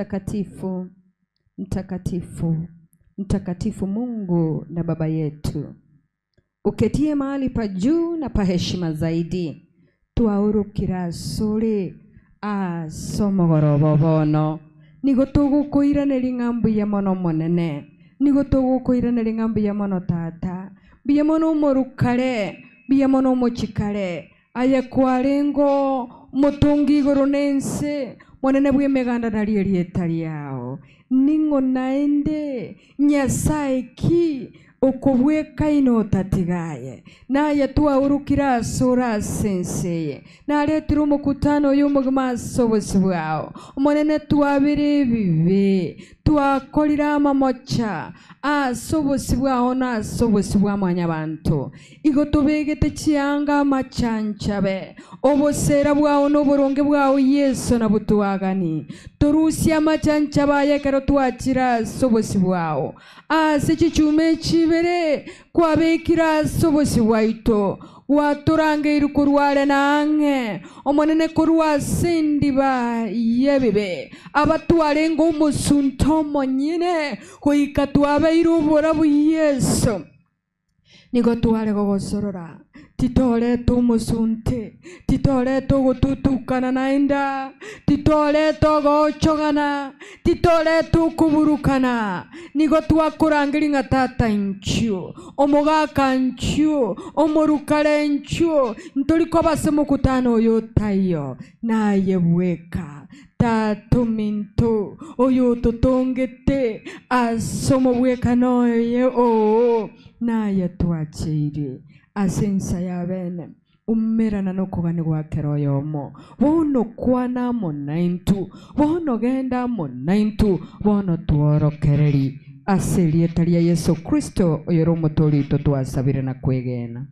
Mtakatifu, mtakatifu, mtakatifu Mungu na Baba yetu, uketie mahali pa juu na pa heshima zaidi, twaorokire asore ase omogoroba o bono. Nigo togokoiraneria ng'a mbuya mono Omonene, nigo togokoiraneria ng'a mbuya mono Tata, mbuya mono omorukare, mbuya mono omochikare, Aye kwarenge omotongi igoro na ense, Monene bw'emeganda nario erieta riao. Ning'o naende Nyasae ki okobwekaina otatiga aye? Naye twaurukire asore ase ense eye, naretire omokutano oyo omogima ase obosio bwao. Omonene, twabire ebibe, twakorire amamocha ase obosio bwao na ase obosio bwa mwanyabanto. Igo tobegete chianga amachanchabe, oboseera bwao na oboronge bwao Yeso nabotwagani. Torusie amachanchabe aya ekero twachire ase obosio bwao. Ase chichuma echi ibere kwabekire ase obosio bwaito, gwatorangeirwe korwa are na ang'e, Omonene korwa ase endiba y'ebibe, abatwarenge omosunte omonyene, goika twabeire oborabu Yeso. Nigo tware gogosorora, titoreta omosunte, titoreta ogotutukana naende aa, titoreta ogochogana, titoreta okoburukana. Nigo twakorangeria ng'a Tata inchuo, omogaka inchuo, omorukare inchuo, ntori koba ase omokutano oyo otaiyo, naye bweka. Tata ominto, oyototongete ase omobwekano oye oo, naye twacheire ase ensa ya bene, umerana nokogania gwa kera oyomo. Bono kwana amo naintwe, bono genda amo naintwe, bono tworokereri ase erieta ria Yeso Kristo, oyore Omotoori oito twasabire na kwegena.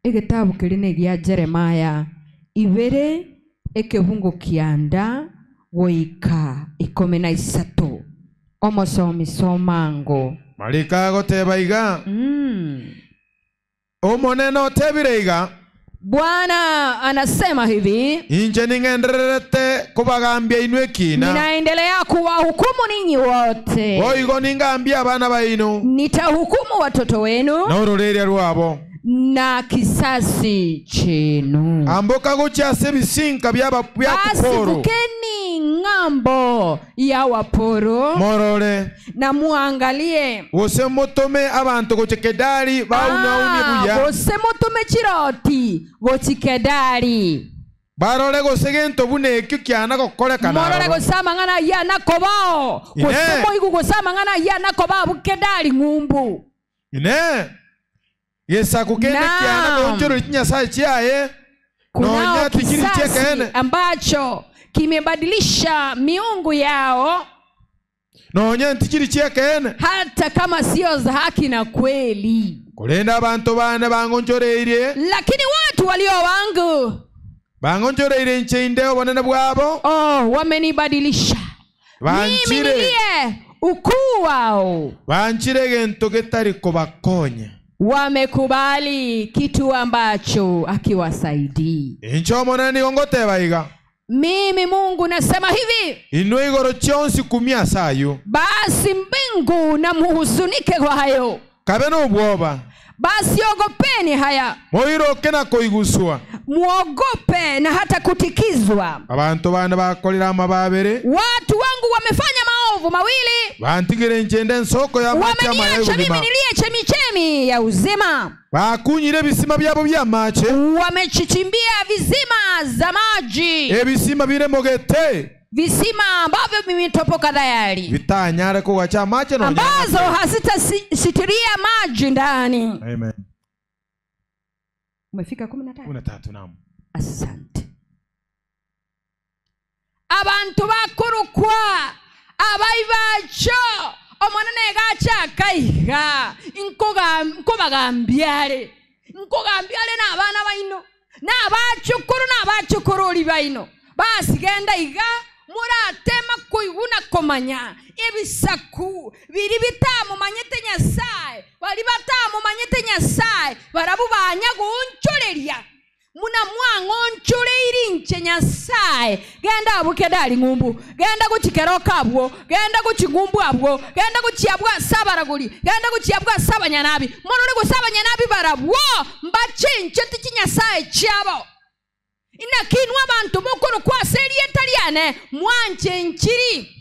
Egetabu keria negia Jeremaya ibere ekebungo kianda goika ikomi na isato. Omosomi soma ango. Mariko agoteba iga, Omonene otebire iga. Bwana anasema hivi. Inche ning'endererete kobagambia inwe ekiina. Ninaendelea kuwahukumu ninyi wote. Boigo ningambie abana baino. Nitahukumu watoto wenu. Na ororeria rwabo. Na kisasi chenu. Amboka gochia ase ebisinka bia Basi Kuporo. vukeni ng'ambo ya Waporo. Morore. Na muangalie. Gose motome abanto gochia Kedari bauna-unie buya. Gose motome chiroti gochia Kedari. Barore gose gento buna ekio kiana gokorekana Morore aroro. gose amang'ana ayio ana kobao, gose Inee! moigwe gose amang'ana ayio ana kobao abwo Kedari ng'umbu. Inee! Gesaku kende kiana Naam. goonchoreria chinyasae chiaye, Kunao nonya tichiri kisasi chi'ekeene? ambacho kimebadilisha miungu yao Nonya ntichiri chi'ekeene. hata kama sio za haki na kweli. Korende abanto baane bang'onchoreirie. Lakini watu walio wangu Bang'onchoreire inche inde obonene bwabo. oh, wamenibadilisha mimi Banchire. niliye ukuu wao. Banchire egento getari kobakonya. Wamekubali kitu ambacho hakiwasaidii. Inche Omonene nigo ngoteba iga. Mimi Mungu nasema hivi, Inwe igoro chionsi kumia ase ayio. basi mbingu na muhuzunike kwa hayo, Kabe nobwoba. basi ogopeni haya, Moiroke na koiguswa. muogope na hata kutikizwa. Abanto bane bakorire amabe abere. Watu wangu wamefanya maovu mawili, Bantigire inche inde ensoko y'amache amaya wameniacha mimi y'obogima. niliye chemichemi ya uzima, Bakunyire ebisima biabo by'amache. wamechichimbia visima za maji, Ebisima biremogete. visima ambavyo vimetopoka tayari, Bitanyare kogacha amache nonya ambazo ng'ake. hazitasitiria maji ndani. Amen. Umefika 13? 13, naam. Asante. Abanto bakorokwa abaibacho Omonene egacha akaiga nkoga- nkobagambiare nkogambiare na abana baino na abachukuru na abachukururi baino basi genda iga moratema koigwa na komanya ebisaku biri bitamomanyete Nyasae, baria batamomanyete Nyasae barabwo banya goonchoreria. Buna mwang'onchoreire inche Nyasae, genda abwo Kedari ng'umbu, genda gochia keroka abwo, genda gochia ng'umbu abwo, genda gochia abwo ase abaragori, genda gochia abwo ase abanyanabi, morore gose abanyanabi barabwo mbachencheti chinyasae chiabo. Inaki inwe abanto mokorokwa ase erieta riane mwanchenchiri.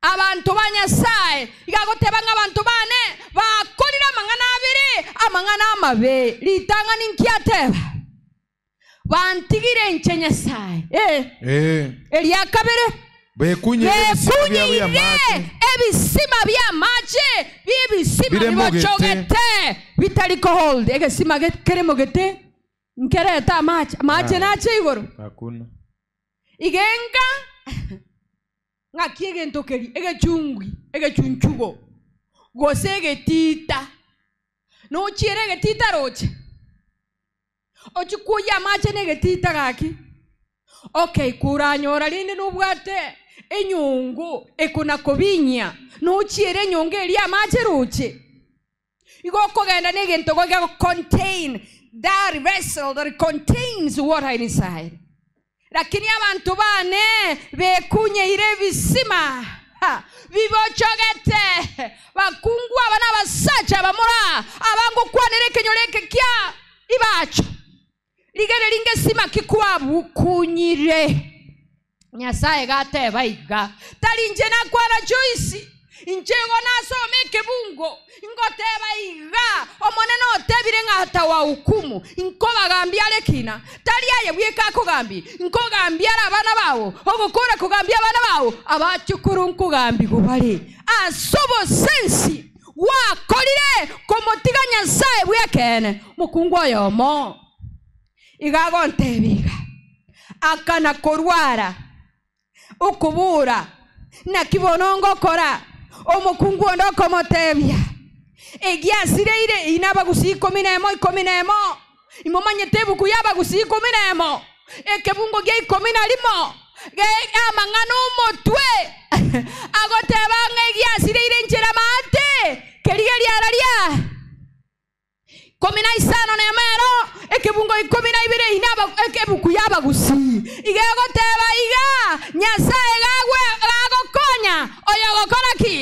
Abanto ba Nyasae iga agoteba ng'a abanto bane bakorire amang'ana abere, amang'ana amabe. Ritang'ani nki ateba? Bantigire inche Nyasae. Ee. Ee. Eria kabere, Bekunyeire ebisima biabo bekunyeire bi'amache. ebisima bi'amache bi'ebisima Bire mogete. bibochogete bitari kohold. Egesima ge- kere mogete nkerete amache, amache Ah. nache igoro. Hakuna. Igenga ng'aki egento keria egechungwi, egechunchugo, gose egetita. Nochiere egetita roche, ochie kwoyia amache na egetita gaki. Okay, koranyora rende nobwate enyongo ekona kobinyia, nochiere enyongo eria amache roche. Igo okogenda na egento gego contain that vessel that contains water inside. Lakini abanto bane bekunyeire ebisima, ha, bibochogete. Bakungu aba na abasacha abamura, abangokwanera ekenyoro eke kia ibacho. Rigereria ngesima ki kwabukunyire. Nyasae gateba iga, tari inche nakwana Joyce, inche igo nasoma ekebungo, ngoteba iga, Omonene otebire ng'a atawahukumu, nkobagambia are kina, tari aye bweka akogambia, nkogambia are abana bao, ogokora kogambia abana bao, abachukuru nkogambigwa bare. Ase obosensi gwakorire komotiga Nyasae bw'ekeene. Mokungu oyomo iga agontebia iga, akana korwara, okobora, naki bono ngokora? Omokungu onde okomotebia, egiasireire ina abagusii ikomi na emo ikomi na emo, imomanyete ebuku ya abagusii ikomi na emo, ekebungo gia ikomi na rimo, ge- amang'ana omotwe agoteba ng'a egiasireire enchera maate, keria riara ria ikomi na isano na emo ero, ekebungo ikomi na ibere ina aba- ekebuku ya abagusii iga egoteba iga, Nyasae gagwe gagokonya oyogokora ki?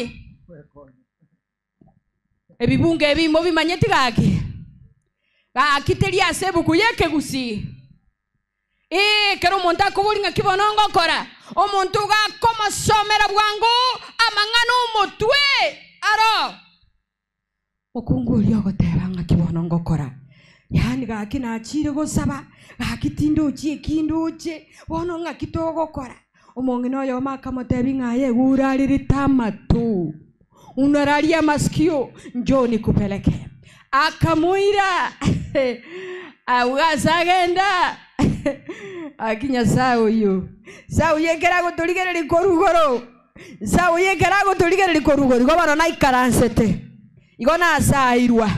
Ebibungo ebi mobimanyeti gaki? Gaki teri ase ebuku ya ekegusii. Ee, ekero omonto akobori ng'aki bono ngokora, omonto gakomosomera bwango amang'ana omotwe aro. Mokungu oria ogoteba ng'aki bono ngokora, yaani gaki nachire gosaba, gaki tindochi eki ndoche, bono ng'aki togokora. Omong'ina oyomo akamotebia ng'a aye urarerete amato, unararia masikio, njoo nikupeleke. Akamoira abwo ase agenda aki Nyasaye oyio, Nyasaye oyio ekero agotorigereria korwa igoro, Nyasaye oyio ekero agotorigereria korwa igoro, igo bono naikaransete, igo nasairwa,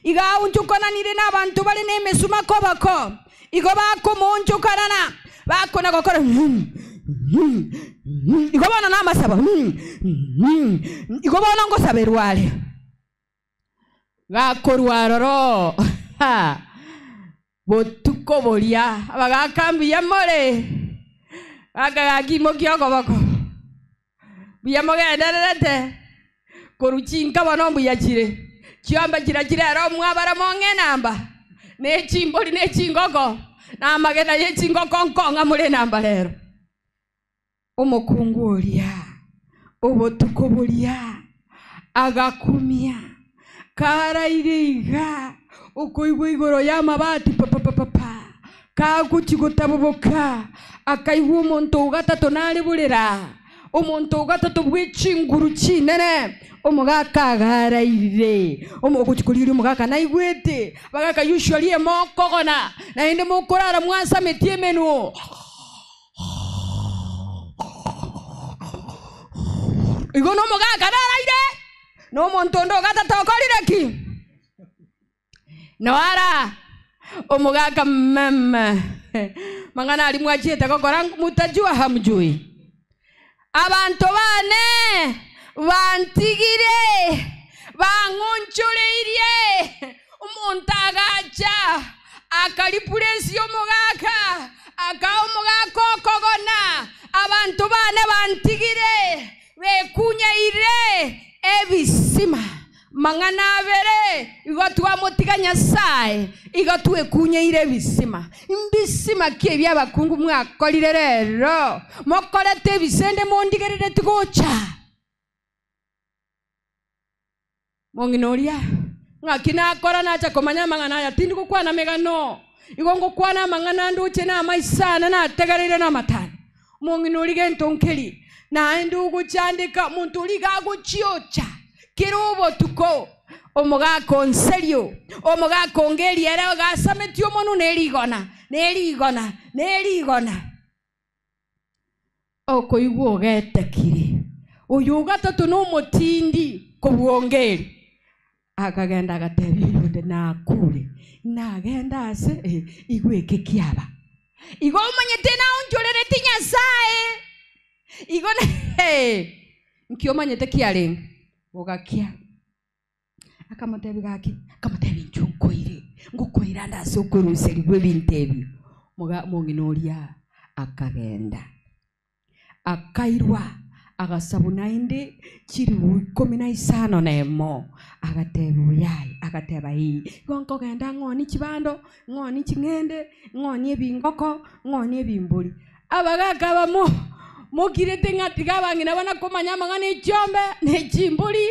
iga aonchokananire na abanto bare na emesuma koboko, igo bakomoonchokanana, bakona gokora igo bono namasabo igo bono ngosaberwa are. Gakorwa aroro ha, botuko boria abagaka mbuya more, bakagaka imokia okoboko, mbuya mogendererete, korwa chinka bono mbuya chire, chiombe chira chire ero mwabara mong'e enamba, na echimbori na echingoko, na amagena ya echingoko nkong'a more enamba rero. Omokungu oria obotuko boria agakumia, karaire iga, okoigwa igoro ya amabati papapapapa, kagochia gotaboboka, akaigwa omonto ogatato nare borera, omonto ogatato bwe chinguru chinene, omogaka agaraire, ogochia korigereria omogaka naigwete, bagaka usually emokogona, naende mokorara mwasameti emenwa. Igo nomogaka naraire, na omonto onde ogatato okorire ki? Noara omogaka mama mang'ana aria mwachiete gokora mutajua hamjui. Abanto bane bantigire, bang'onchoreirie. Omonto agacha, akaripuresia omogaka, akaa omogaka okogona, Abanto baane bantigire, bekunyeire ebisima. Mang'ana abere, igo twamotiga Nyasae, igo twekunyeire ebisima. Mbisima ki ebi abakungu mwakorire rero? Mokorete ebisende mondigerereti gocha. Mong'ina oria, ng'aki nakora nacha komanya amang'ana aya? Tindi gokwana megano, igo ngokwana amang'ana ndoche namaiso ane nategereire namato ane. Omong'ina oria gento nkeri, naende ogochandeka, omonto oria iga agochiocha kera obotuko. Omogaka onserio, omogaka onge eria ere iga asametie omonwe ne rigona, ne rigona, ne rigona. Okoigwa ogetekire, oyo ogatato nomotindi kobua ongeri. Akagenda agatebia oyonde, Nakure, nagenda ase igwa eke kiaba. Igo omanyete naonchorereti Nyasae. Igo nki omanyete kiarenge? Bogakia. Akamotebia, Gaki, akamotebia, Inchuo nkoire, ngokoira ande ase okoruserigwa ebinto ebio. Moga omong'ina oria akagenda, akairwa, agasabwa naende chilifu ikomi na isano na emo. Agatebiwa, Yaya, agateba, Ee, igo nkogenda ng'onie chibando, ng'onie ching'ende, ng'onie ebingoko, ng'onie ebimbori. Abagaka aba mo mokirete ng'a tiga abang'ina bana komanya amang'ana e chiombe na echimbori,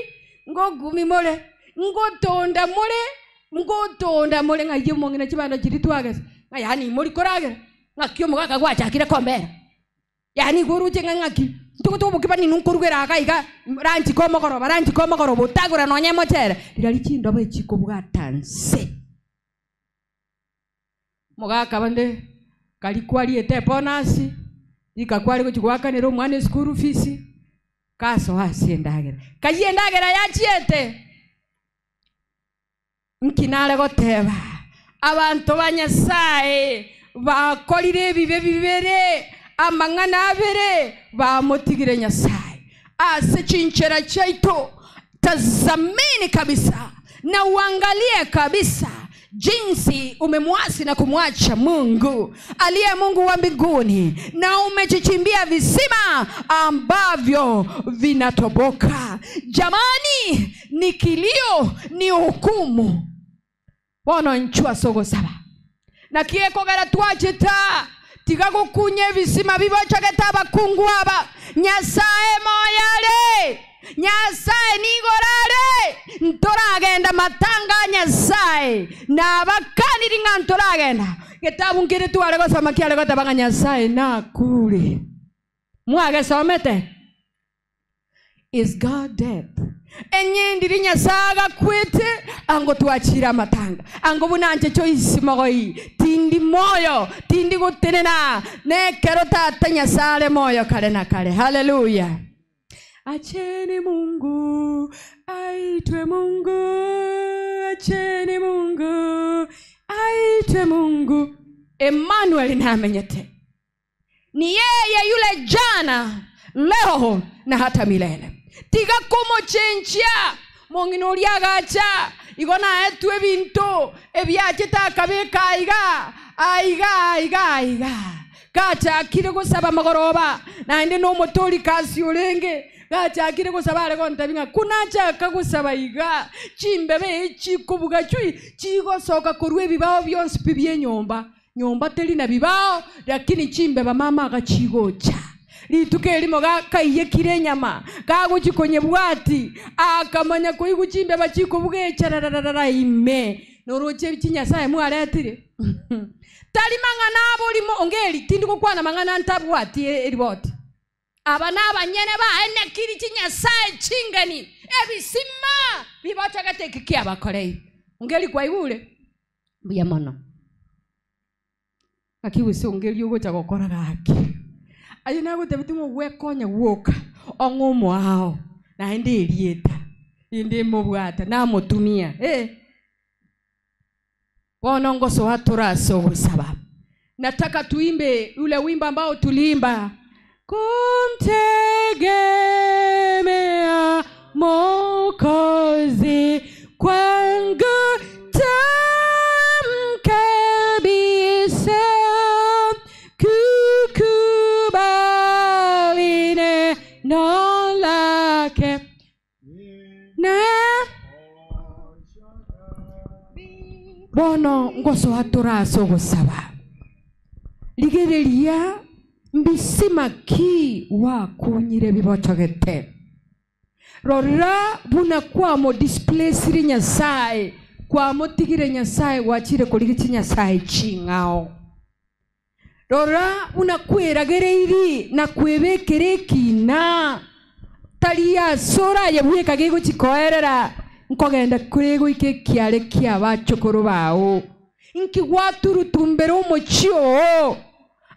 Ngokumi more, ngotonda more, ngotonda more ng'ai omong'ina chibando chiria twagesa, ng'a yaani imori koragera, ng'aki omogaka gwachakire kombera, yaani igo oroche ng'a ng'aki, intwe togobokia ninwe nkorugera iga iga, ranchi komogoroba, ranchi komogoroba otagora nonye mochere, rirorio chindobo echikobwata nse. Omogaka bande karia kwariete ebonus, rika kware gochia goakanera omwana eschool fees, Gasoa ase endagera. Kayia endagera yachiete, nki nare goteba? Abanto ba Nyasae bakorire ebibe bibere, amang'ana abere, bamotigire Nyasae ase chinchera chiaito. Tazameni kabisa na uangalie kabisa jinsi umemwasi na kumwacha Mungu aliye Mungu wa mbinguni, na umejichimbia visima ambavyo vinatoboka. Jamani, ni kilio, ni hukumu. Bono inchuo ase ogosaba. Naki ekogera twachete aa, tiga gokunya ebisima bibochogete abakungu aba. Nyasae moyo are, Nyasae nigoro are, ntoragenda matanga a Nyasae, nabakaniri ng'a ntoragenda. Getabu nkere tware gosoma kiare goteba ng'a Nyasae nakure. Mwagesomete? Is God dead? Enyendiri Nyasae agakwete, ango twachire amatanga, ango buna nche Joyce Mogoi, tindi moyo, tindi gotenena, nekero Tata Nyasae are moyo kare na kare. Haleluya! Acheni Mungu, aitwe Mungu, acheni Mungu, aitwe Mungu. Emmanuel namenyete. Ni yeye yule jana, leo na hata milele. Tiga komochenchia mong'ina oria agacha igo naetwe ebinto ebiachete akabeka aiga aiga aiga aiga gachakire gosaba magoroba naende nomotori kasi orenge gachakire gosaba are gontebia ng'a kunachaka gosaba iga chimbebe echikobuga chui chigosoka korwa ebibao bionsi pi bienyomba Nyomba teri na bibao, lakini chimbeba mama agachigocha. Rituko erimo gakaiyekire enyama, gagochia konyebwati, akamanya koigwa chimbeba chikobuga echarararara ime. Noroche ebi chinyasae mwaretire? Tari mang'ana aborimo ongeri, tindi gokwana mang'ana ntabwati eriboti. Aba nabanyene baenekiri chinyasae chingeni, ebisima bibochogete eki kiabakoreire. Ongeri kwaigure? Mbuya mono. Ng'aki gose ongerie ogocha gokora gaki? Aye nagotebetie ng'a ogwekonya gwoka ong'e omoao naende erieta rinde mobwate namotumia eh. Bono ngosoa tore ase ogosaba. Nataka tuimbe ule wimbo ambao tuliimba Kumtegemea Mwokozi kwangu ta. Bono ngosoa tore ase ogosaba. Rigereria mbisima ki gwakunyire bibochogete. Rora buna kwamodisplaciri Nyasae, kwamotigire Nyasae gwachire korigia chinyasae ching'ao. Rora buna kweragereiri na kwebekera ekina, tari ase oraye bweka gegochi koerera, nkogenda kore goika ekiare ki'abachokoro bao. Inki gwaturutumbera omochie oo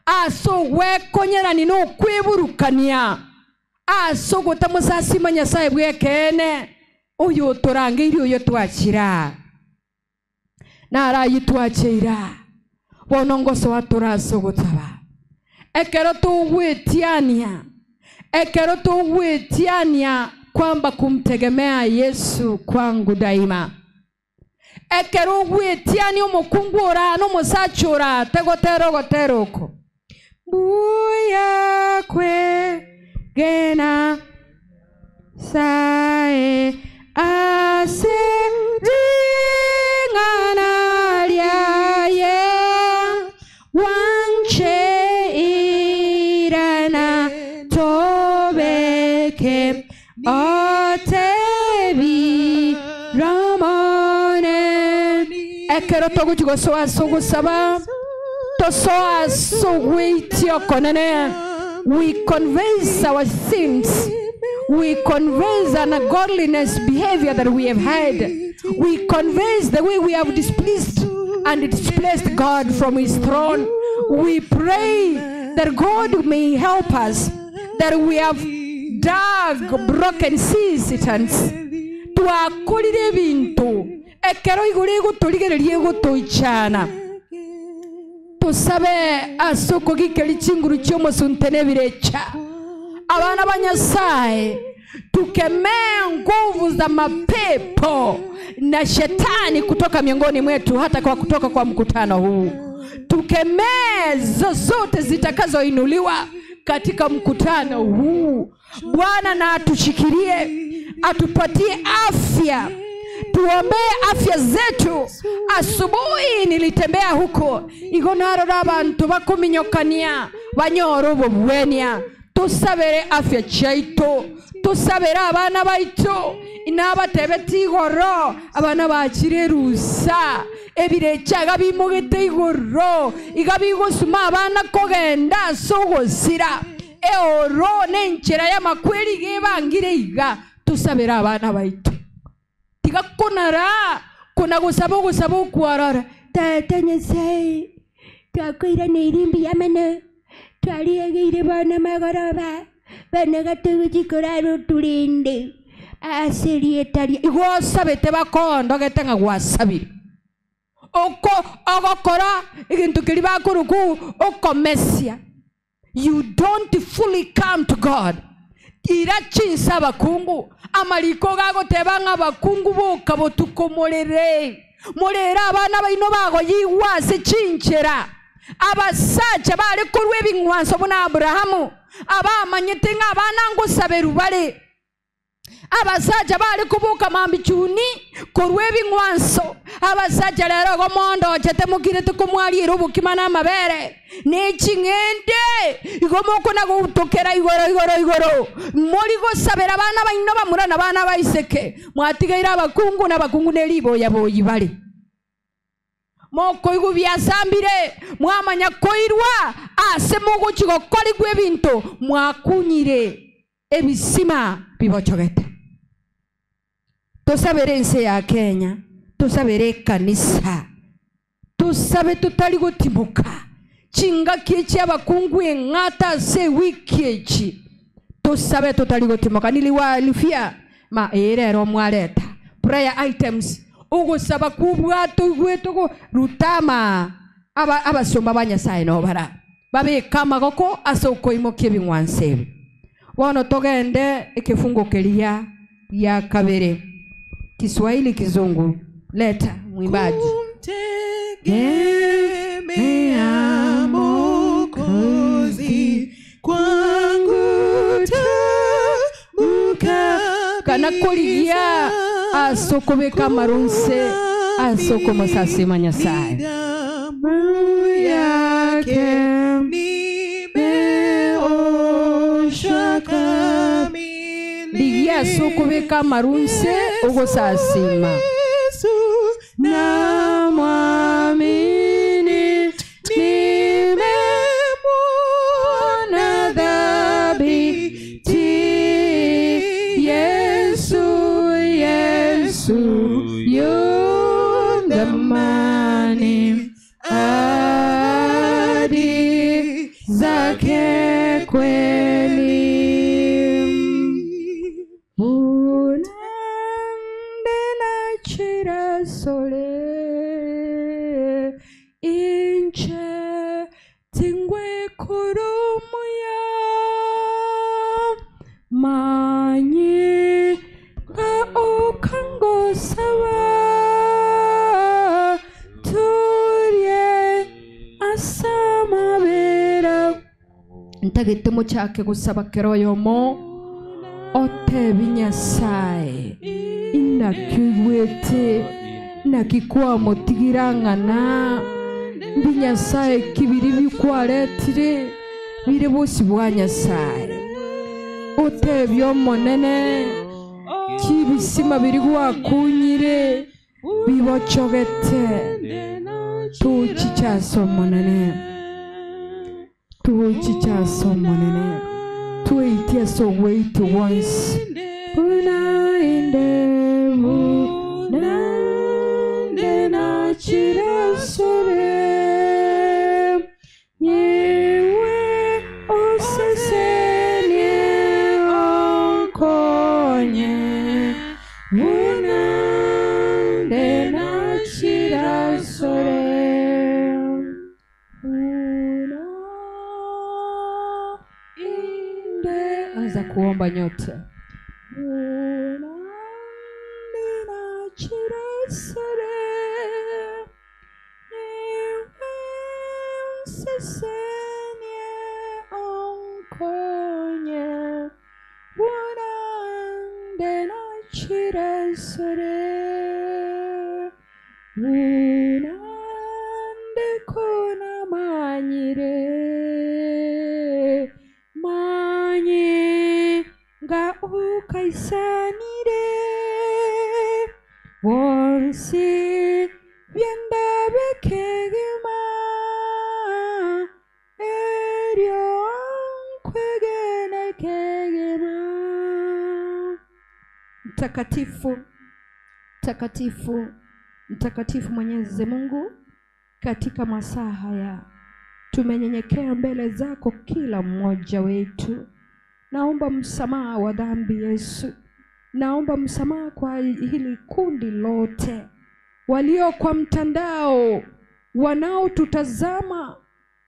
ase ogwekonyerania na okweburukania, ase ogotamosasima Nyasae bw'ekeene, oyotorangeirie oyo twachire aa? Naro ayio twacheire aa. Bono ngosoa tore ase ogotaba. Ekero togwetiania, ekero togwetiania kwamba kumtegemea Yesu kwangu daima. Ekero ogwetiania omokungu ore aa na omosacha ore aa, tegotera ogotera oko. Mbuya kwegena Nyasae ase ring'ana riaye, gwanche irana tobeke otebi Romone. Ekero togochia gosoa ase ogosaba, tosoa ase ogweitia okonene. We confess our sins. We confess ungodliness behavior that we have had. We confess the way we have displeased and displaced God from his throne. We pray that God may help us, that we have dug broken cisterns. Twakorire ebinto ekero igoro egotorigereria egotoichana. Tosabe ase okogikeria chinguru chi'omosunte na ebirecha. Abana ba Nyasae, tukemee nguvu za mapepo na shetani kutoka miongoni mwetu, hata kwa kutoka kwa mkutano huu. Tukemee zozote zitakazoinuliwa katika mkutano huu. Bwana na atushikilie, atupatie afya. Tuombee afya zetu. Asubuhi nilitembea huko igo narora abantu bakominyokania banyora obobwenia. Tusabere afya chiaito, tusabere abana baito, inabatebeti igoro abana bachire rusa ebirecha iga bimogete igoro iga bigosuma abana kogenda ase ogosira eoro nenchera y'amakweri iga ebangire iga. Tusabere abana baito. Tiga konara kona gosaba ogosaba okwarora. Tata Nyasae, twakoiraneire mbuya mono, twariegeire bono magoroba, bono gatogochia korara oturende ase erieta ria. Igo osabete bakoondogete ng'a gwasabire. Oko ogokora egento keria bakorokwa okomesia. You don't fully come to God. Ira chinsa abakungu. Amariko gagoteba ng'a abakungu boka botuko morere. Morere abana baino bagoyigwa ase chinchera. Abasacha bare korwa ebing'wanso buna Abrahamu, abamanyete ng'a abana ngosaberwa bare. Abasacha bare koboka mambichuni korwa ebing'wanso. Abasacha rero igo mondochete mokirete komwariera obokima na amabere ne ching'ende, igo mokona gotokera igoro igoro igoro. Mori gosabera abana baino bamura na abana baiseke. Mwatigeire abakungu na abakungu ne riboya boyi bare. Mokoigwa biasambire, mwamanya koirwa ase mogochi gokorigwa ebinto, mwakunyire ebisima bibochogete. Tosabere ense ya Kenya, tosabere ekanisa, tosabe totari gotimoka. Chingaki echi abakungu eng'ata ase ewiki echi, tosabe totari gotimoka. Niliwalifia ma erero mwareta prayer items, ogosaba kw'obwato igwete go rutama aba abasomba ba Nyasae nobara babeka amagoko ase okoimokia ebing'wanso ebi. Bono togende ekefungo keria gia kabere. Kiswahili Kizungu, leta mwimbaji. Kumtegemea Mwokozi kwangu tamu Kana korigia kabisa. ase okobeka amarunse Ase okomosasima Nyasae. Yake nimeoshwa kamili. Rigia ase okobeka amaru nse ogosasima. Yesu Namwamini, nimemwona dhabiti. Yesu, Yesu, yu thamani, ahadi zake kweli. Unande na chirasole inche tingwe kurumuya manyi nga okangosaba turye asamabera ntagete mochake gusaba kero oyomo otebi Nyasaye inaki oigwete naki kwamotigira ng'ana mbi Nyasaye ki biri bikwaretire bire bosi bwa Nyasaye otebi omonene chibisima biri gwakunyire bibochogete tochichase omonene tochichase omonene tweitie ase obweito bwonsi buna inde buna inde nachirasore nyewe osesenie onkonye buna inde nachirasore buna inde. Anza kuomba nyote. Buna inde nachirasore nyewe osesenie onkonye buna inde nachirasore buna inde kona manyire manye nga ukaisanire bonsi byenda bekegema erio nkwegene kegema. Mtakatifu, mtakatifu, mtakatifu Mwenyezi Mungu, katika masaa haya tumenyenyekea mbele zako kila mmoja wetu. Naomba msamaha wa dhambi Yesu. Naomba msamaha kwa hili kundi lote walio kwa mtandao, wanaotutazama,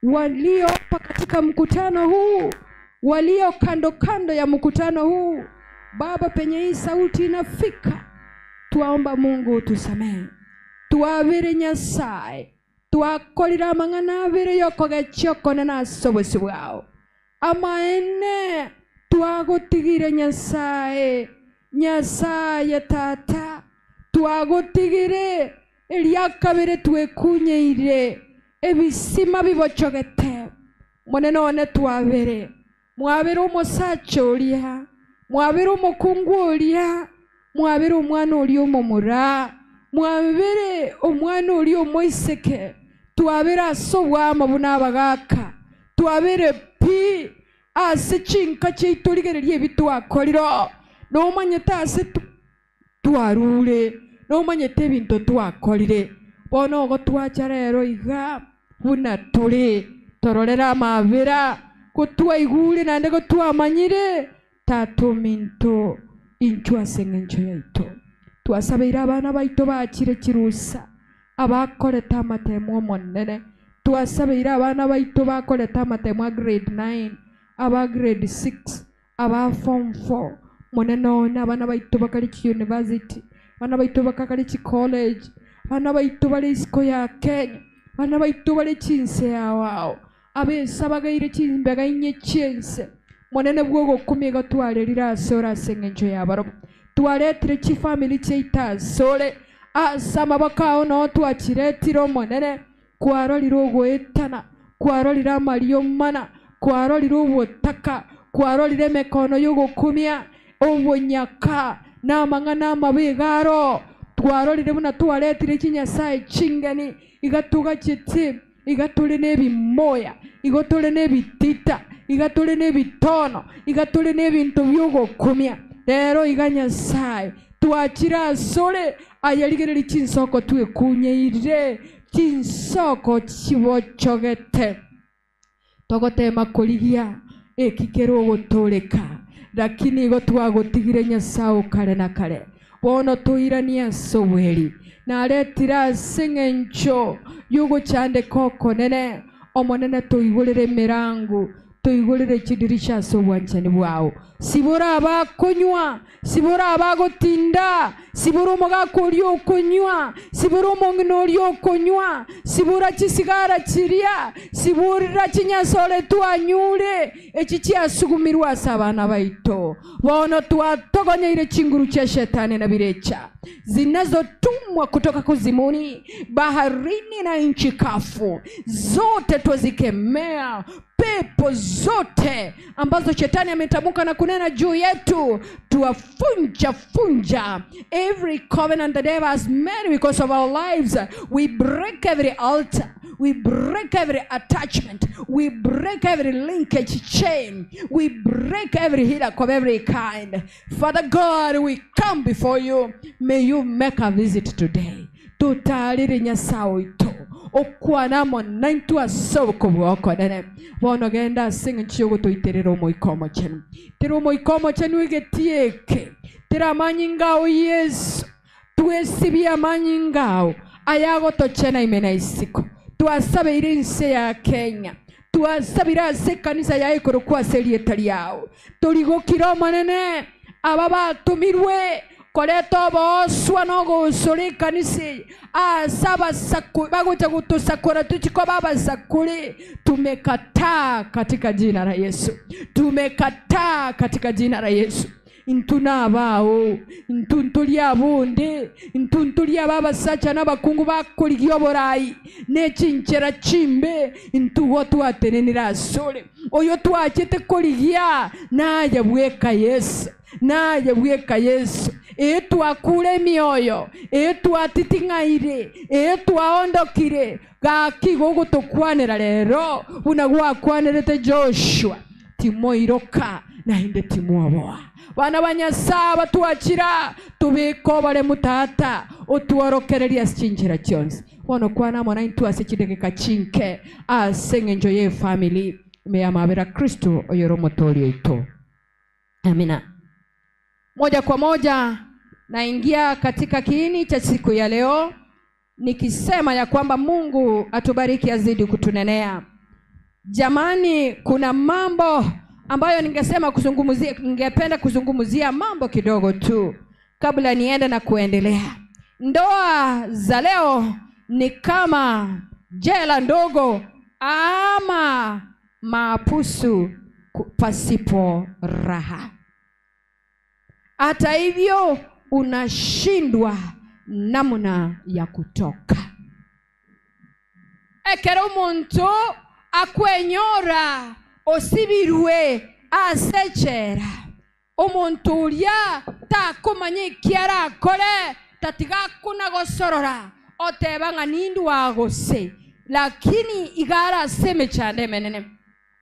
walio hapa katika mkutano huu, walio kando kando ya mkutano huu. Baba, penye hii sauti inafika, twaomba Mungu utusamehe. Twabire Nyasaye, twakorire amang'ana abere yokogechia okonene ase obosi bwao. Amaene twagotigire Nyasaye, Nyasaye tata, twagotigire eriakabere twekunyeire ebisima bibochogete. Monene one twabere, mwabere omosacha oria, mwabere omokungu oria, mwabere omwana oria omomura, mwabere omwana oria omoiseke, twabere ase obwamo buna abagaka, twabere pi ase chinka chiaito rigereria ebi twakorire, nomanyete ase twarure, nomanyete ebinto twakorire. Bono ogo twacha rero iga buna tore, tororere amabera, gotwaigure naende gotwamanyire, tata ominto inchwe ase eng'encho yaito. Twasabeire abana baito bachire chirusa, abakorete amatemo omonene. Twasabeire abana baito bakorete amatemo a grade 9, aba grade 6, aba form 4. Monene one abana baito bakare chi university, abana baito bakare chi college, abana baito bare isiko ya Kenya, abana baito bare chinse ya wao, abesa bagaire chimbega inye chiense. Monene bwogokumia igo twarerire ase ore ase eng'encho ya barobwo. Twaretire chifamily chiaito ase ore, Ase amaboko ao noo twachiretire, Omonene, kwarorire ogoetana, kwarorire amariomana, kwarorire obotaka, kwarorire emekono y'ogokumia, obonyaka, na amang'ana amabe iga aro. Twarorire buna twaretire chinyasae chingeni, iga togachete, iga tore nebimoya, igo tore nebitita, iga tore nebitono, iga tore nebinto bi'ogokumia. Rero iga Nyasae, twachire asore, aye rigereria chinsoko twekunyeire, chinsoko chibochogete. Togotema korigia eki kere ogotooreka, lakini igo twagotigire Nyasae o kare na kare. Bono toiranie ase obweri. Naretire ase engencho y'ogochandeka okonene. Omonene toigorere emerango, toigorere chidirisha ase obwanchani bwao. Sibora abakonywa, sibora abagotinda, sibora omogaka oria okonywa, sibora omong'ina oria okonywa, sibora chisigara chiria, siborera chinyasore twanyure, echi chiasugumirwe ase abana baito. Bono twatogonyeire chinguru chia Shetani na birecha, zinazotumwa kutoka kuzimuni, baharini na nchi kafu, zote twazikemea. Pepo zote ambazo shetani ametamka na kunena juu yetu, tuwafunja funja. Every covenant the devil has made because of our lives, we break every altar, we break every attachment, we break every linkage chain, we break every hillock of every kind. Father God, we come before you. May you make a visit today. Totarire Nyasae oito, okwane amo naintwe ase okobua okonene. Bono genda ase eng'encho y'ogotoiterera Omoika Omochenu. Tera Omoika Omochenu egetii eke, tera amanyinga ao Yeso, twesibie amanyinga ao ayagotochena ime na isiko. Twasabeire ense ya Kenya, twasabire ase ekanisa yaye ekorokwa ase erieta riao. Torigokira Omonene, aba batomirwe koreta obooswa na ogosora ekanisa eye ase abasaku bagocha gotosakora tochie koba abasakuri. Tumekataa katika jina la Yesu, tumekataa katika jina la Yesu. Intwe nabao, intwe ntori abonde, intwe ntori aba abasacha na abakungu bakorigia oborai ne chinchera chimbe. Intwe igo twatenenire asore oyo twachete korigia, naye bweka Yeso, naye bweka Yeso. Ee twakure emioyo, ee twatiting'aire, ee twaondokire. Gaki igo ogotokwanera rero buna gwakwanerete Joshua, timoiroka naende timwoboa. Bana ba Nyasae abatwachira, tobeke oboremu Tata, otworokererie ase chinchera chionsi. Bono kwana amo naintwe ase chidakika chinke ase engencho y'efamiri ime y'amabera Kristo oyore Omotoori oito. Amina. Moja kwa moja naingia katika kiini cha siku ya leo nikisema ya kwamba Mungu atubariki azidi kutunenea. Jamani, kuna mambo ambayo ningesema kuzungumzia, ningependa kuzungumzia mambo kidogo tu kabla niende na kuendelea. Ndoa za leo ni kama jela ndogo ama maapusu pasipo raha. Hata hivyo unashindwa namna ya kutoka. Ekero omonto akwenyora osibirwe ase echela, omonto oria takomanya eki arakore, tatiga akona gosorora, oteba ng'a nindwa gose, lakini iga are ase emechando emenene.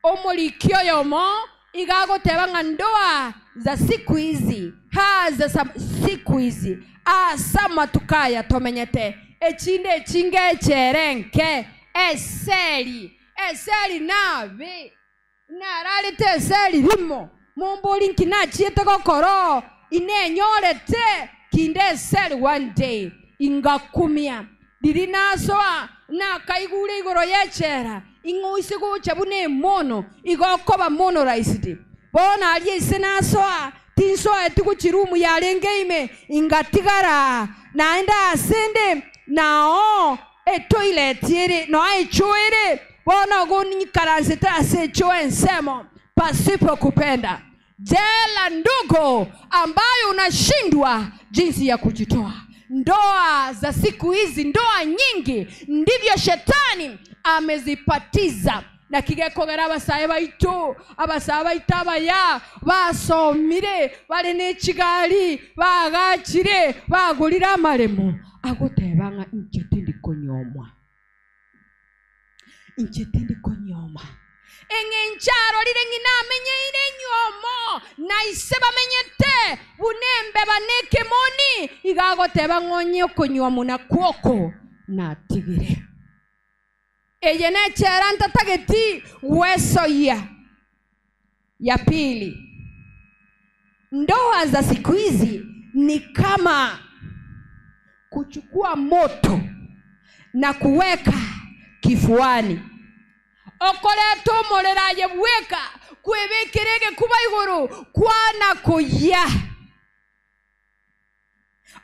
Omoriki oyomo iga agoteba ng'a ndoa za siku hizi, ha za siku hizi, ase amatuko aya tomenyete, echinde echinge echere nke, eseri, eseri nabe, nararete eseri rimo, mombori nki nachiete gokora, inenyorete kinde eseri one day, ingakumia, riria nasoa, nakaigure igoro y'echela, ing'o ise gocha buna emono, igo okoba mono raisidi. Bono aria ise nasoa, tinsoeti gochia room yarenge ime, ingatigara naende ase nde, nao etoilet ere, nao echoo ere, bono igo ninyikaransete ase echoo ensemo, pasipo kupenda. Jela ndogo ambayo unashindwa jinsi ya kujitoa. Ndoa za siku hizi, ndoa nyingi ndivyo shetani amezipatiza. Naki gekogera abasae baito, abasae baito abaya basomire, bare ne chigari, baagachire, bagorire amaremo, agoteba ng'a inche tindi konyomwa, inche tindi konyoma. Eng'encho arorire ng'ina amenyeire enywomo, na ise bamenyete buna embeba na ekemoni, iga agoteba ng'a onye okonywomu nakwo oko natigire. Eye nechera ntatageti gwesoyia. Ya pili, ndoa za siku hizi ni kama kuchukua moto na kuweka kifuani. Okoreta omorero aye bweka, kwebekera egekuba igoro, kwana koyia.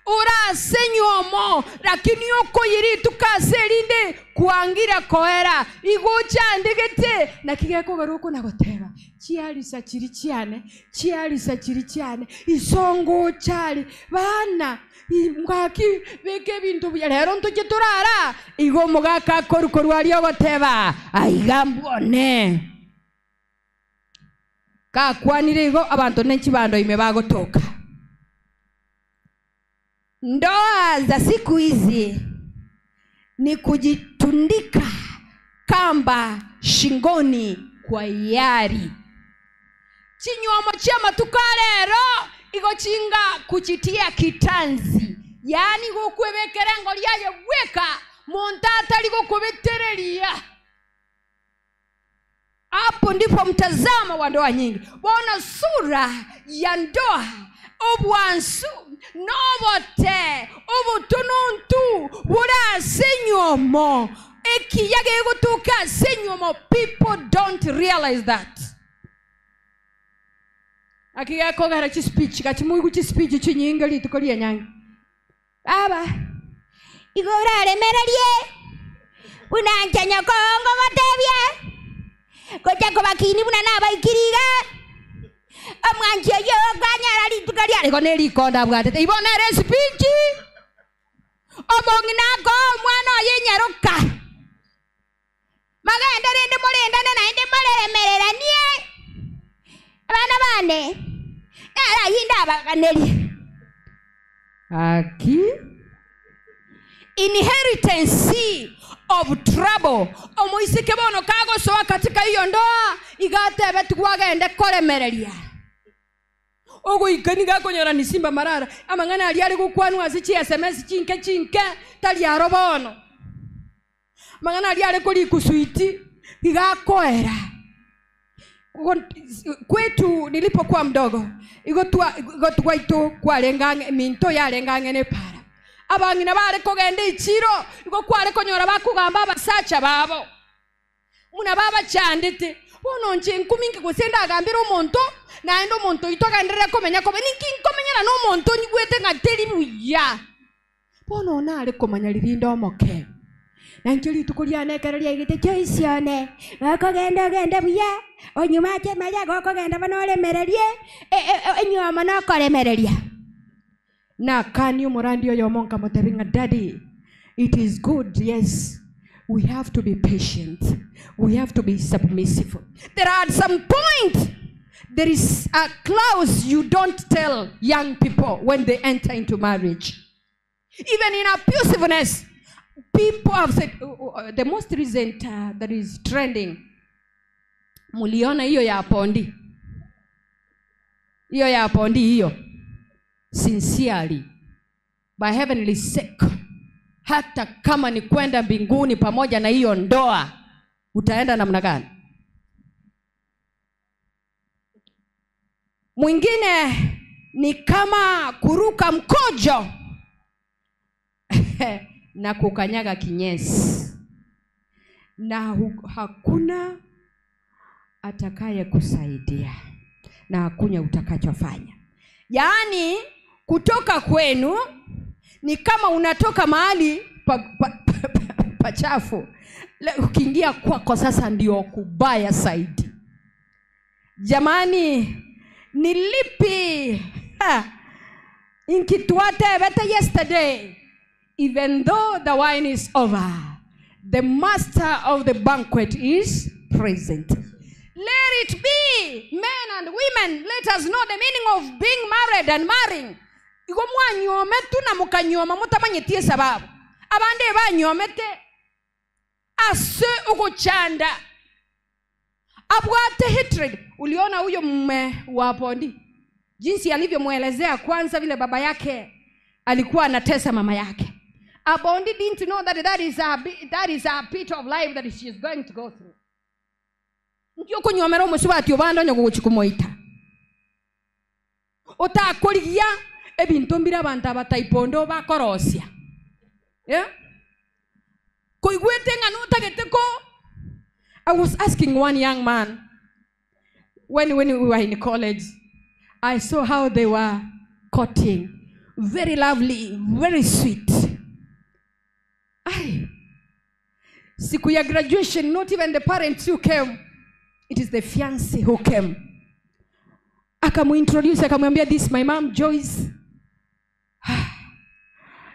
Ore ase enywomo, lakini okoyia rituko ase erinde kwangira koera. Igo ochandegete, naki gekogera okona goteba, Chiarisa chiri chiane, chiarisa chiri chiane, isongo ochare, bana, ngaki beka ebinto buya, rero ntoche torara. Igo omogaka akorwa korwa aria ogoteba, Aiga mbwone. Gakwanire igo, abanto ne chibando ime bagotoka. Ndoa za siku hizi ni kujitundika kamba shingoni kwa hiari. Chinywomo chi'amatuko a rero igo chinga kuchitia kitanzi, yaani gokwebekera engori aye bweka, monto atari gokobetereria. Hapo ndipo mtazamo wa ndoa nyingi. Bono sura ya ndoa, obwansu nobote, obotununtu bore ase enywomo, ekiya gegotoka ase enywomo, people don't realize that. Naki gekogera chispeech, gachi moigwe chispeech chinyinge rituko ri'enyangi. Baba, igo oraremererie buna inche nyoko ngogotebia, gocha kobakinia buna nabaikire iga, omwanchi oyio okanyora rituko ria Igo nerikonda abwatete, ibo nere esipinchi. Omong'ina akoa omwana oye enyaroka. Mogende rende morendane naende moremereranie, abana bane, naro ayio ndabaganerie. Gaki inheritance of trouble, omoiseke bono kagosoa katika hiyo ndoa, iga atebetigwe agende koremereria. Ogoika nigo akonyora nisimba marara, amang'ana aria are gokwanwa ase chi sms chinke chinke, tari aro bono. Amang'ana aria are korikwa switi, iga akoera. Kwetu nilipokuwa mdogo, igo twa igo twaito kwarenge ang'e eminto yarenge ang'e na epara. Abang'ina bare kogenda echiro, igo kware konyora bakogamba abasacha babo, buna babachandete. Bono inche nkumi inki gose ndagambere omonto, naende omonto oito agenderere komenya kobe, ninki nkomenyana na omonto onyigwete ng'a teri buya? Bono nare komanya riria inde omoke, na inche rituko riane ekero riaigete Joyce one, gokogenda ogende buya, onyume ache maria gokogenda bono oremererie enyuomo nokoremereria. Nakania omorandi oyomo nkamotebia ng'a Daddy, it is good, yes, we have to be patient, we have to be submissive. There are at some point there is a clause you don't tell young people when they enter into marriage. Even in abusiveness, people have said, the most recent that is trending, muliona hiyo ya Pondi. Hiyo ya Pondi hiyo. Sincerely, by heavenly sake, hata kama ni kwenda mbinguni pamoja na hiyo ndoa, utaenda namna gani? Mwingine ni kama kuruka mkojo na kukanyaga kinyesi, na hakuna atakaye kusaidia na hakuna utakachofanya. Yaani kutoka kwenu ni kama unatoka mahali pachafu, ukiingia kwako sasa ndio kubaya zaidi. Jamani, ni lipi Inki twatebete yesterday, even though the wine is over, the master of the banquet is present. Let it be, men and women, let us know the meaning of being married and marrying. Igo mwanyometu na mokanyoma motamanyeti esababu. Abande banyomete ase ogochanda abwate hatred. Uliona huyo mme wa Pondi jinsi alivyomwelezea kwanza vile baba yake alikuwa anatesa mama yake. Abondi didn't know that that is a bit of life that she is going to go through. Ndio kunywomera omusubati obanda onye gogochikumoita otakorigia ebinto mbire abanto abataipondo bakorosia, yeah? Koigwete ng'a notagete ko. I was asking one young man when we were in college. I saw how they were courting. Very lovely, very sweet. Ay. Siku ya graduation, not even the parents who came. It is the fiancé who came. Akamuintroduce, akamwambia, this is my mom, Joyce.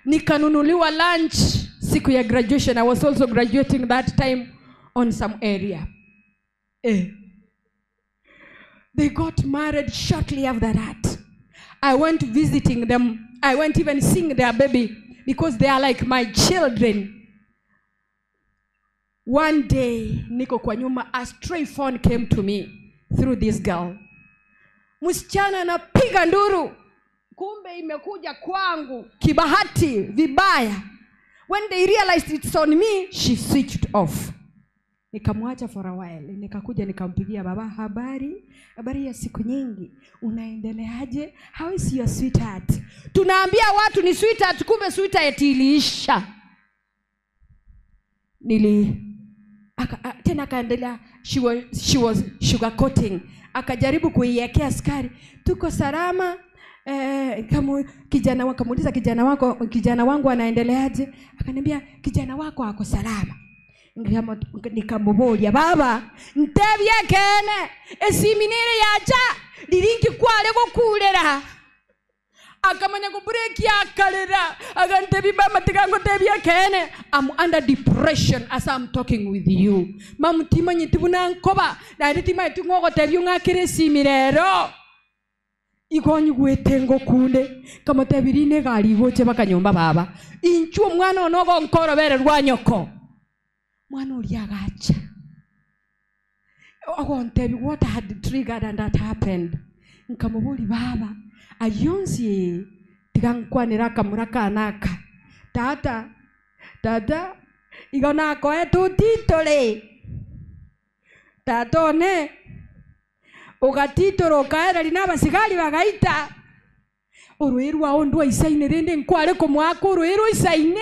Nikanunuliwa lunch siku ya graduation. I was also graduating that time on some area. They got married shortly after that. I went visiting them. I went even seeing their baby because they are like my children. One day, niko kwa nyuma, a stray phone came to me through this girl. Msichana anapiga nduru. Kumbe imekuja kwangu kibahati vibaya. When they realized it's on me, she switched off. Nikamwacha for a while. Nikakuja nikampigia baba, habari, habari ya siku nyingi. Unaendeleaje? How is your sweetheart? Tunaambia watu ni sweetheart, kumbe sweetheart iliisha. Tena akaendelea, she was sugarcoating. Akajaribu kuiwekea sukari. Tuko salama. Kijana wako, kamuuliza kijana wako, kijana wangu anaendeleaje? Akaniambia kijana wako ako salama. Nikamuboria baba, ntebye kene esiminere yacha liringi kwale gokurera. Akamanya kubreki akalera. Akantebi mama tikango tebye kene. I'm under depression as I'm talking with you. Mamutima nyitibuna nkoba na nditima tungogo tebyu ngakire simirero. Igonyi gwete ngokunde kamotebirine gari goche bakanyomba baba. Inchu mwana onogo nkoro bere rwanyoko. Mwana uri agacha. Agontebi what had triggered and that happened. Nkamuburi baba ayonsi tigankwanira kamura kanaka. Tata tata igona koe tutitore. Tata one ugatitoro kaera rina basigari bagaita. Uruirwa ondwa isaine rende nkware kumwaka uruirwa isaine.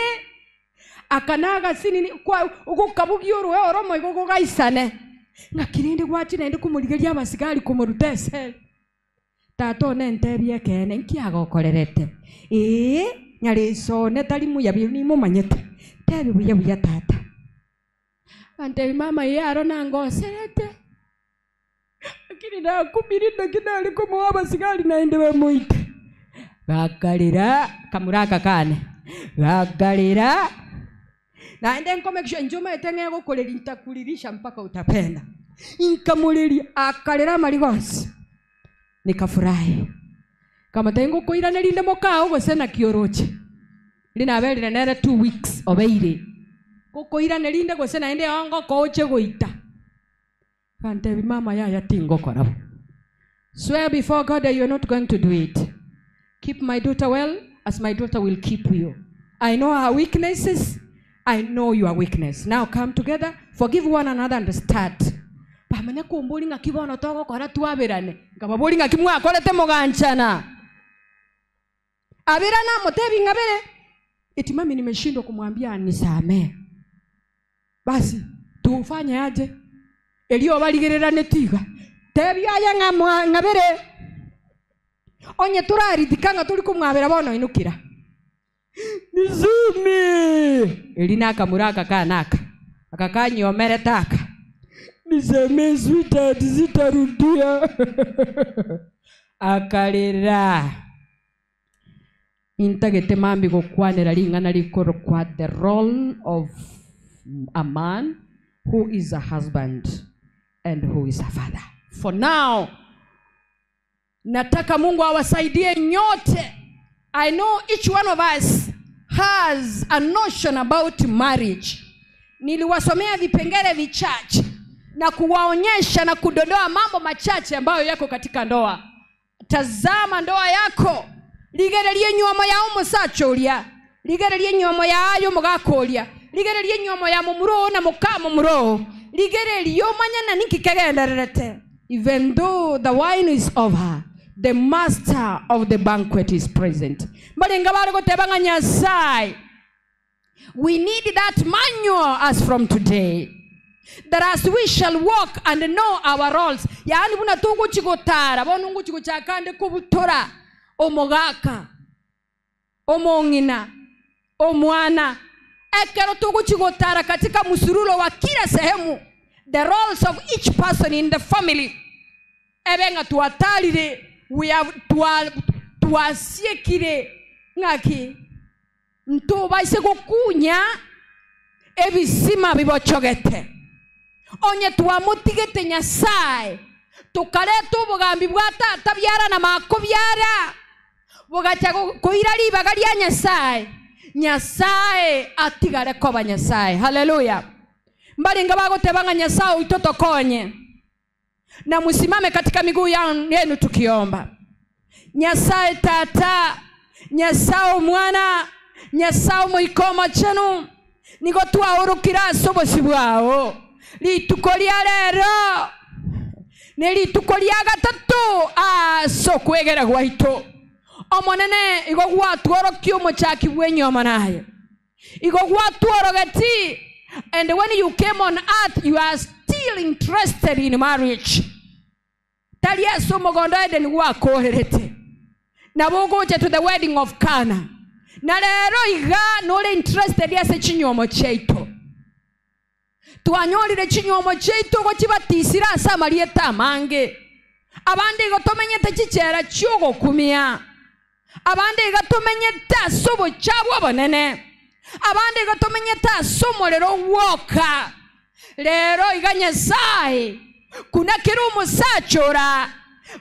Akanaga sinini kwa ugukabugi uruwe oromo igugugaisane. Ngakirinde gwachi nende kumurigeria abasigari kumurutese. Tata one ntebie kene nkiagokorerete. Nyareso ne tari muya ni mumanyete. Tebi buya buya tata. Antebi mama yaro nangoserete. Lakini nakubirinda kinali kumuha abasigari naende bamuite. Gakarira kamuraka kane. Gakarira. Naende nkomekisha njuma etenge gokorera nitakulirisha mpaka utapenda. Nkamuliria akarira marigonsi. Nikafurahi. Kama tengo koira nerinde mokao gose na kioroche. Linaberire nere 2 weeks obeire. Kokoira nerinde gose naende ongo koche goita. Kantebi mama yaya tingo korabo. Swear before God that you are not going to do it. Keep my daughter well as my daughter will keep you. I know her weaknesses. I know your weakness. Now come together, forgive one another and start. Bamanya kumburi ngakibono togo kora tuabirane. Ngababuri ngakimwakorete muganchana. Abirana mutebi ngabere. Eti mami nimeshindwa kumwambia anisamee. Basi tufanye aje? Elio baligererane tiga. Tebi aya ngabere. Onye turaritikanga tuli kumwabira bono inukira. Nizumi. Elina akamuraka kanaka. Akakanyomere taka. Nisamee sweetheart, sitarudia. Akarira. Intagete mambia gokwanera ring'ana rikorokwa the role of a man who is a husband and who is a father. For now, nataka Mungu awasaidie nyote. I know each one of us has a notion about marriage. Niliwasomea vipengele vichache na kuwaonyesha na kudondoa mambo machache ambayo yako katika ndoa. Tazama ndoa yako, rigererie nyuomo ya omosacha oria, rigererie nyuomo yayo omogaka oria, rigererie nyuomo ya momura na moka momura, rigererie omanyana ninki kegendererete. Even though the wine is over, the master of the banquet is present. Barenga bare goteba ng'a Nyasaye, we need that manual as from today, that as we shall walk and know our roles. Yaani buna tuguchigotara bono nguchigochakande kubutora omogaka omong'ina omwana ekero tuguchigotara katika musurulo wa kila sehemu, the roles of each person in the family, ebe ng'a twatarire, we have twasiekire ng'aki ntubaise gokunya ebisima bibochogete onye twamotigete Nyasaye tukareta obogambi bwa tata biara na mako biara bogacha koira ribaga ria Nyasaye, Nyasaye atigare koba Nyasaye. Haleluya. Mbaringa bagoteba ng'a Nyasaye oito tokonye na musimame katika miguu yenu tukiomba. Nyasaye tata, Nyasaye omwana, Nyasaye omoikoma chenu, nigo twaorokire ase obosi bwao rituko ria rero ne rituko ria gatatu ase okwegera gwaito. Omonene igo gwatworokia omochaki bw'enyoma naye, igo gwatworogeti, and when you came on earth you are still interested in marriage. Tari ase omogondo Eden gwakorerete nabo ogocha to the wedding of Cana, na rero iga nore interested ase chinyomo chiaito. Twanyorire chinyomo chiaito gochibatisira ase amarieta amange, abande igo tomenyete chichera chiogokumia, abande igo tomenyete ase obochabu obonene, abande igo tomenyete ase omorero gwoka. Rero iga Nyasaye kuna kera omosacha ora,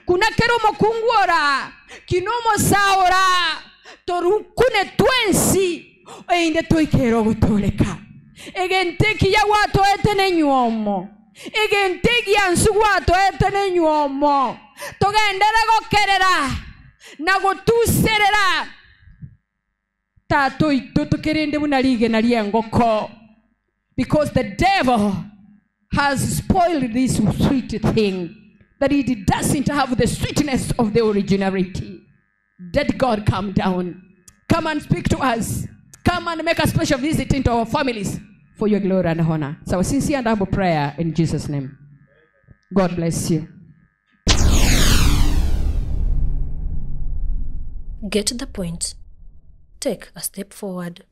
kuna kera omokungu ora, kina omosaa ora, torukune twensi einde toikere ogotoreka. Egente ekiya gwatoete nenywomo, egente egiansu gwatoete nenywomo, togendere gokerera na gotuserera tato ito tokerende buna rigena riengoko, because the devil has spoiled this sweet thing that it doesn't have the sweetness of the originality. Let God come down, come and speak to us, come and make a special visit into our families for your glory and honor. So sincere and humble prayer in Jesus' name. God bless you. Get the point. Take a step forward.